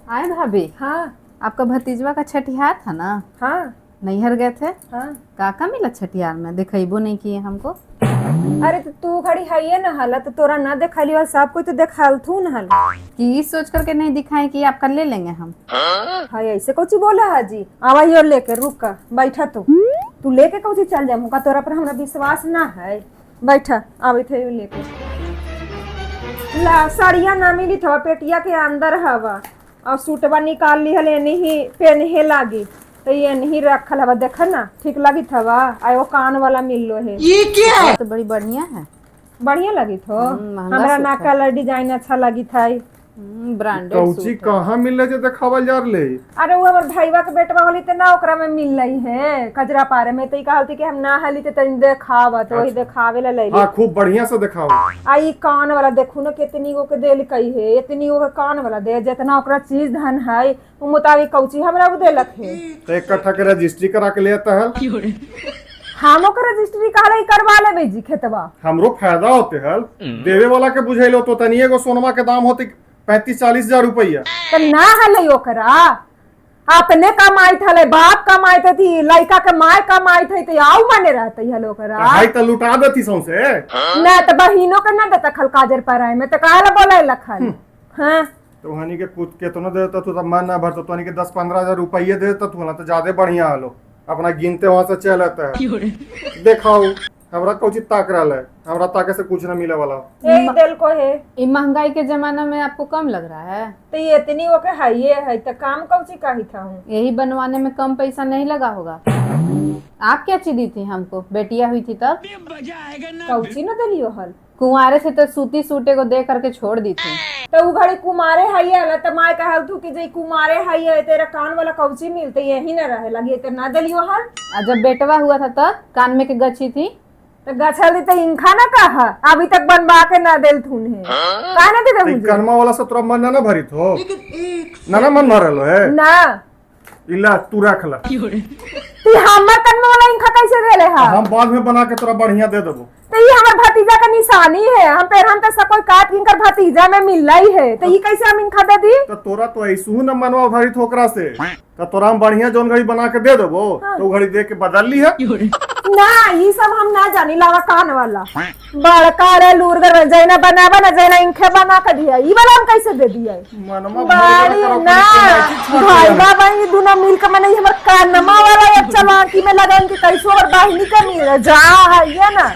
आए भाभी? हाँ। आपका भतीजवा का छठिहार था ना? हाँ। नैहर गए थे? हाँ। काका मिला छठिहार में? दिखेबो नहीं किए हमको। अरे तो तू खड़ी है ना हाला, तो तोरा ना देखाली और सब कोई तो देखाल थू ना हल। कि ई सोच करके नहीं दिखाए कि आपका ले लेंगे हम। हाय, ऐसे कौची बोला हाजी? आवा ही और लेके रुक का बैठा। तू तू लेके कौची चल जा का? तोरा पर हमरा विश्वास ना है। बैठा, आवे थे लेके। ला, साड़िया ना मिली थवा, पेटिया के अंदर हवा और सूटवा निकाल ली हल, एनी ही पेनहे लागी तो ये नहीं रखल हवा। देख ना, ठीक लगी थवा? आ वो कान वाला मिल लो है। ये तो बड़ी बढ़िया है। बढ़िया लगी थो? महंगा हमरा सूट ना है। कलर डिजाइन अच्छा लगी था। ब्रांडेड कौची सूट है। कहाँ मिल जे देखावल जा रले? अरे वो हमर भाईवा के बेटवा होली ते ना ओकरा में मिल रही है कजरा पारे में, तो ई कहलती कि हम ना हली ते तनी देखावा, तो वही देखावे ला लैली। हाँ, खूब बढ़िया से देखाओ। आ ई कान वाला देखू ना, कितनी गो के देल कई है, इतनी गो के कान वाला दे। जितना ओकरा चीज धन है उ मुताबिक कौची हमरा उ देलक है। तो एक कट्ठा के रजिस्ट्री करा के ले आता हल। हम ओकर रजिस्ट्री कहले करवा लेबे जी खेतवा। हमरो फायदा होते हल। देवे वाला के बुझैलो तो तनी एगो सोनमा के दाम होते 35-40 हजार रुपया। तो ना हले ओकरा, अपने कमाइत हले, बाप कमाइत थी, लड़का के माय कमाइत है, तो आऊ माने रहते हल ओकरा। हाय, तो लुटा देती सौंसे। ना तो बहिनो के ना देता खल काजर पर आए में, तो काहे ला बोले लखल? हाँ। तो हनी के कुछ केतनो दे देता तू तब मन ना भरतो। तो हनी के 10-15 हजार रुपये दे देता तू ना तो ज्यादा बढ़िया हलो। अपना गिनते वहां से चल आता है। देखाओ, हमरा कौची ताक रहा है? हमरा ताके से कुछ ना मिले वाला। यही दिल को है। ये महंगाई के जमाना में आपको कम लग रहा है? तो ये इतनी वो के है, ये है तो काम कौची कही था हूँ। यही बनवाने में कम पैसा नहीं लगा होगा। आप क्या चीज दी थी हमको? बेटिया हुई थी तब। कौची न दिलियो हल? कुंवारे थे तो सूती सूटे को दे करके छोड़ दी थी। तो उ घड़ी कुमारे है हला, तो माय कहल तू कि जे कुमारे है, तेरा कान वाला कौची मिलते, यही न रहे लगी, तो ना दिलियो हल। और जब बेटवा हुआ था तब कान में के गच्छी थी। तो गछल दी तो इंखा ना कहा, अभी तक बनवा के ना देल थून है, काहे ना दे दे तो मुझे? कनमा वाला से तोरा मन ना ना भरित हो ना? ना मन भरल है? ना। इला तू रख ला। ती हमर कनमा वाला इंखा कैसे देले हा? हम बाद में बना के तोरा बढ़िया दे देबो। तो ये हमर भतीजा का निशानी है, हम पेरहम तो सब कोई काट के इनकर भतीजा में मिल रही है, तो ये कैसे हम इनखा दे दी? तो तोरा तो ऐसू न मनवा भरित होकरा से, तो तोरा हम बढ़िया जोन घड़ी बना के दे देबो तो उ घड़ी दे के बदल ली है। ना, ये सब हम ना जानी। लावा कान वाला, बड़का रे लूरगर, जैना बनावा ना जैना इनखे बना के दिया, ये वाला हम कैसे दे दिया? मनमा बड़ी ना भाई बाबा, ये दोनों मिल के मने हमर कानमा वाला एक चलाकी में लगन के कैसो और बाहिनी के मिल जा है ये ना।